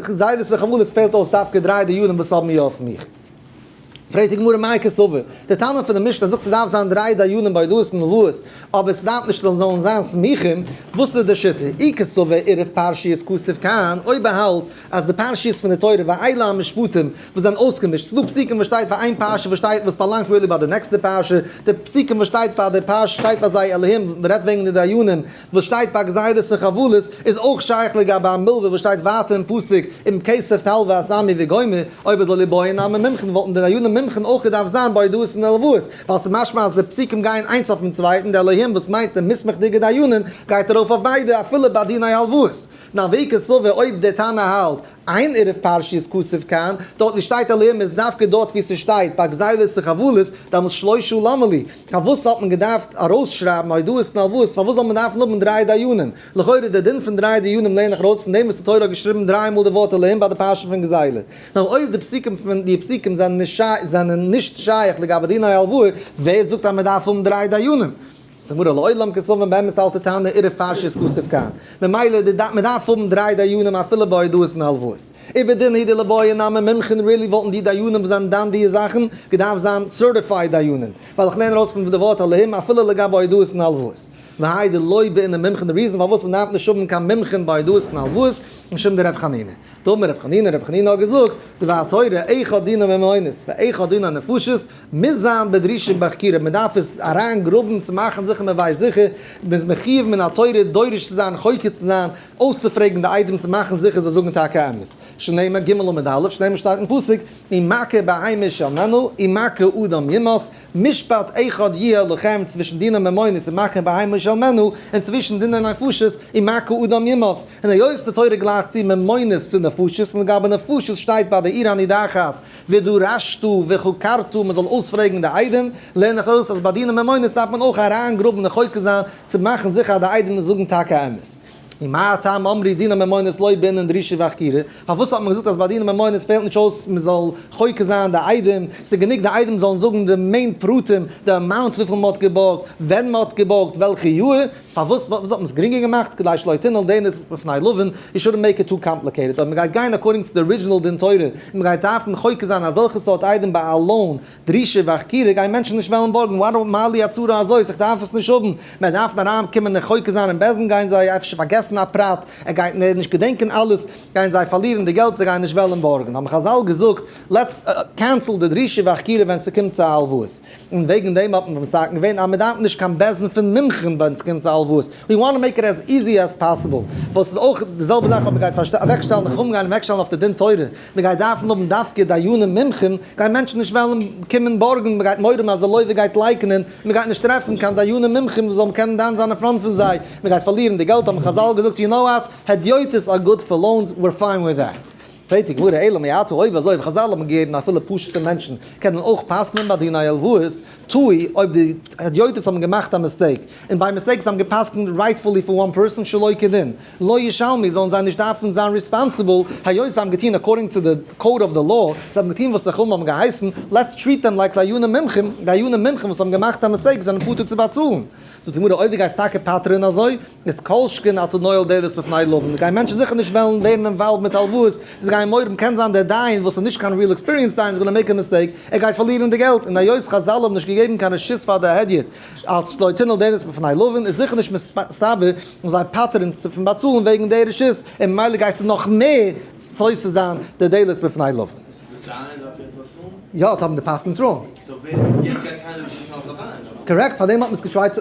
גזירות וחבלות פעלט אויס דווקא דריי דיינים וואס האבן יא סמיכה. פרעגט די גמרא מאי קסבר, די תנא פון די משנה זאגט ס'דארף זיין דריי דיינים ביי הודאות און הלוואות, אבער ס'דארף נישט זיי זאלן זיין סמוכים, וואס איז די שיטה? אי קסבר עירוב פרשיות כתיב כאן, אויב ער האלט אז די פרשיות פון די תורה ואלה המשפטים וואס זענען אויסגעמישט, ס'דא פסוקים וואס שטייט ביי איין פרשה וואס שטייט וואס באלאנגט really ביי די נעקסטע פרשה, די פסוקים וואס שטייט ביי די פרשה שטייט ביי זיי אלהים, מ'רעדט וועגן די דיינים, וואס שטייט ביי גזירות און חבלות איז אויך שייך לגבי א מלווה וואס שטייט ווייטער אין פסוק אם כסף תלוה את עמי וגומר, אויב אזוי ליבעי נמי מומחין וואלטן די דיינים מומחין אויך געדארפט זיין ביי הודאות און הלוואות, ווייל ס'איז משמע אז די פסוקים גייען איינס אויפן צווייטן, די אלהים וואס מיינט די מוסמך'דיגע דיינים גייט ארויף אויף ביידע אפילו ביי דיני הלוואות. נאר ואי קסבר אויב דער תנא האלט אין עירוב פרשיות כתיב כאן, דארט ווי שטייט אלהים איז דווקא דארט ווי ס'שטייט ביי גזילות וחבלות, דאמאלס שלושה למה לי, פארוואס האט מען געדארפט ארויסשרייבן הודאות און הלוואות, פארוואס זאל מען דארפן האבן דריי דיינים? לכאורה די דין פון דריי דיינים לערן איך ארויס פון דעם וואס די תורה האט געשריבן דריי מאל די ווארט אלהים ביי די פרשה פון גזילה. נאר אויב די פסוקים פון די פסוקים זענען נישט שייך לגבי דיני הלוואה, ווער זאגט אז מען דארף האבן דריי דיינים? זאגט די גמרא לעולם קסבר באמת האלט די תנא עירוב פרשיות כתיב כאן, ממילא די מען דארף האבן דריי דיינים אפילו ביי הודאות און הלוואות. ובדין הוא דליבעי נמי מומחין really וואלטן די דיינים וואס זענען דן די זאכן געדארפט זיין certified דיינים, ווייל איך לערן ארויס פון די ווארט אלהים אפילו לגבי הודאות און הלוואות. והאי דלא בעינן מומחין די reason פארוואס מען דארף נישט האבן קיין מומחין ביי הודאות און הלוואות משום דרב חנינא. דאמר רב חנינא, רב חנינא האט געזאגט, דבר תורה, אחד דיני ממונות, ואחד דיני נפשות, מוז זיין בדרישה ובחקירה, מען דארף עס אריין גראבן צו מאכן זיכער מען ווייסט זיכער, מען איז מחיוב מן התורה דורש צו זיין, חוקר צו זיין, אויסצופרעגן די עדים צו מאכן זיכער זיי זאגן טאקע אמת. שנאמר ג' עמוד א', שנאמר שטייט אין פסוק, ומכה בהמה ישלמנה, ומכה אדם יומת, משפט אחד יהיה לכם צווישן דיני ממונות ומכה בהמה ישלמנה, און צווישן דיני נפשות ומכה אדם יומת, און היות די תורה גלייכט צו ממונות צו נפשות, און לגבי נפשות שטייט ביי די עיר הנידחת ודרשת וחקרת מען זאל אויספרעגן די עדים, לערן איך ארויס אז ביי דיני ממונות דארף מען אויך אריינגראבן און חוקר זיין צו מאכן זיכער אז די עדים זאגן טאקע אמת. ומה טעם אמרו דיני ממונות לא בעינן דרישה וחקירה, פארוואס האט מען געזאגט אז ביי דיני ממונות פעלט נישט אויס מען זאל חוקר זיין די עדים, ס'איז גענוג די עדים זאלן זאגן די main פרטים, די amount וויפיל מען האט געבארגט, ווען מען האט געבארגט, וועלכע יאר, פארוואס האט מען עס גרינגער געמאכט, כדי שלא תנעול דלת בפני לווין, you shouldn't make it too complicated, אויב מען גייט גיין according צו די original דין תורה, און מען גייט דארפן חוקר זיין אזעלכע סארט עדים ביי א loan, דרישה וחקירה גייען מענטשן נישט וועלן בארגן, וואט מה לי הצרה הזאת, איך דארף עס נישט האבן, מען דארף אריין קומען און חוקר זיין אין בית דין גייען זיי אפשר פארגעסן א פרט, ער גייט נישט געדענקען אלעס, גייען זיי פארלירן די געלט, זיי גייען נישט וועלן בארגן, האבן חזל געזאגט, let's cancel די דרישה וחקירה ווען ס'קומט צו הלוואות, און וועגן דעם האט מען מתקן געווען אז מען דארף נישט קיין בית דין פון מומחים ווען ס'קומט צו הלוואות, we want to make it as easy as possible, וואס איז אויך די זעלבע זאך אויב מען גייט אוועקשטעלן די חכמים גייען אוועקשטעלן אויף די דין תורה, מען גייט דארפן האבן דווקא דיינים מומחים, גייען מענטשן נישט וועלן קומען בארגן, מען גייט מורא האבן אז די לווה גייט לייקענען, מען גייט נישט טרעפן קיין דיינים מומחים וואס זאלן קענען דן זיין אין front פון זיי, מען גייט פארלירן די געלט, האבן חזל געזאגט you know what, הדיוטות are good for loans, we're fine with that. פרעגט די גמרא, אלא מעתה אויב אזוי ווי חזל האבן געגעבן אפילו פשוט'ע מענטשן קענען אויך פסק'נען ביי דיני הלוואות, טעו, אויב די הדיוטות האבן געמאכט א mistake, און by mistake זיי האבן גע'פסק'נט rightfully פאר one person שלא כדין, לא ישלמו, זאלן זיי נישט דארפן זיין responsible, היות זיי האבן געטון according to the code of the law, זיי האבן געטון וואס די חכמים האבן געהייסן, let's treat them like דיינים מומחים, דיינים מומחים וואס האבן געמאכט א mistake זענען פטור צו באצאלן. זאגט די גמרא אויב דו גייסט טאקע פטר'ן אזוי, איז כל שכן אתה נועל דלת בפני לווין, גייען מענטשן זיכער נישט וועלן ווערן involved מיט הלוואות, זיי גייען מורא האבן, קען זיין דער דיין וואס איז נישט קיין real experienced דיין איז gonna make a mistake, ער גייט פארלירן די געלט, און היות חזל האבן נישט געגעבן קיין רשות פאר די הדיוט אלץ לא תנעול דלת בפני לווין, איז זיכער נישט מסתבר אז זיי פטר'ן צו פון באצאלן וועגן די רשות, און ממילא גייסטו נאך מער סותר זיין די דלת בפני לווין. די דיין דארף יעצט באצאלן? יא, האבן די פסק'נס wrong. so ווער יעצט גייט קיינער נישט ניצן אלס א דיין אדער? correct, פארדעם האט מען עס גע try ט צו,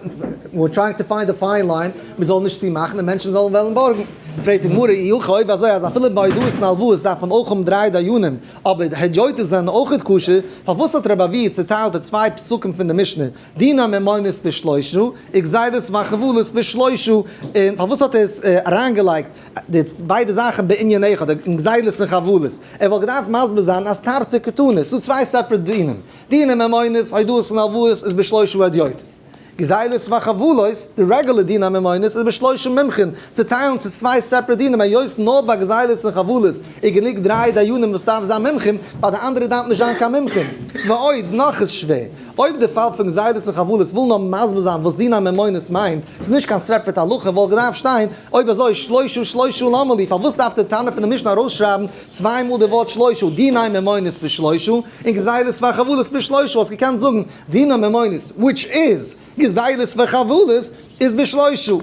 we're trying to find a fine line, מען זאל נישט צומאכן און מענטשן זאלן וועלן בארגן. פרעגט די גמרא, אי הכי אויב אזוי אז אפילו ביי הודאות און הלוואות דארף מען אויך האבן דריי דיינים, אבער הדיוטות זענען אויכעט כשר, פארוואס האט רבי אבהו צוטיילט די צוויי פסוקים פון די משנה, דיני ממונות בשלושה, וגזילות וחבלות בשלושה, און פארוואס האט ער עס אריינגעלייגט די ביידע זאכן בענין אחד, אין גזילות און חבלות? ער וואלט געדארפט מסביר זיין אז תרתי קתני, ס'דא צוויי separate דינים, דיני ממונות, הודאות און הלוואות איז בשלושה הדיוטות. גזילות וחבלות, די רעגולער דיני ממונות איז בשלושה מומחים, צוטיילן צו צוויי separate דינים היות נאר ביי גזילות און חבלות איז גענוג דריי דיינים וואס דארף זיין מומחים, ביי די אנדערע דארף נישט זיין קיין מומחים. ועוד, נאך איז שווער, אויב די פאל פון גזילות און חבלות וויל נאר מסביר זיין וואס דיני ממונות מיינט, ס'איז נישט קיין separate הלכה, וואלט געדארפט שטיין, אויב אזוי שלושה שלושה למה לי, פארוואס דארף די תנא פון די משנה ארויסשרייבן צוויי מאל די ווארט שלושה, דיני ממונות בשלושה, און גזילות וחבלות בשלושה, האסט געקענט זאגן דיני ממונות which is גזילות וחבלות איז בשלושה.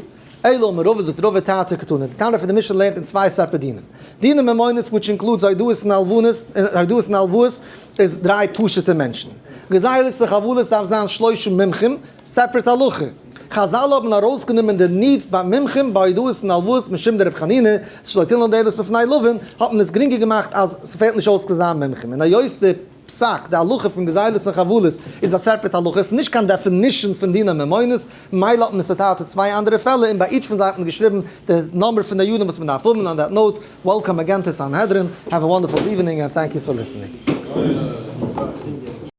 אלא אמר רבא זאגט רבא תרתי קתני, די תנא פון די משנה לערנט אין צוויי separate דינים. דיני ממונות which includes הודאות און הלוואות הודאות און הלוואות איז דריי פשוטע מענטשן. גזילות וחבלות דארף זיין שלושה מומחים, separate הלכה. חזל האבן ארויסגענומען די need ביי מומחים ביי הודאות און הלוואות משום דרבי חנינא, שלא תנעול דלת בפני לווין, האט מען עס גרינגער געמאכט אז ס'פעלט נישט אויס צו זיין מומחים. און היות די פסק, די הלכה פון גזילות און חבלות איז א separate הלכה, עס איז נישט קיין definition פון דיני ממונות, מילא האט מען עס צעטיילט אין צוויי אנדערע פעלער און ביי each פון זיי האט מען געשריבן די נומבער פון די דיינים וואס מען דארף האבן, on that note, welcome again to סנהדרין, have a wonderful evening and thank you for listening.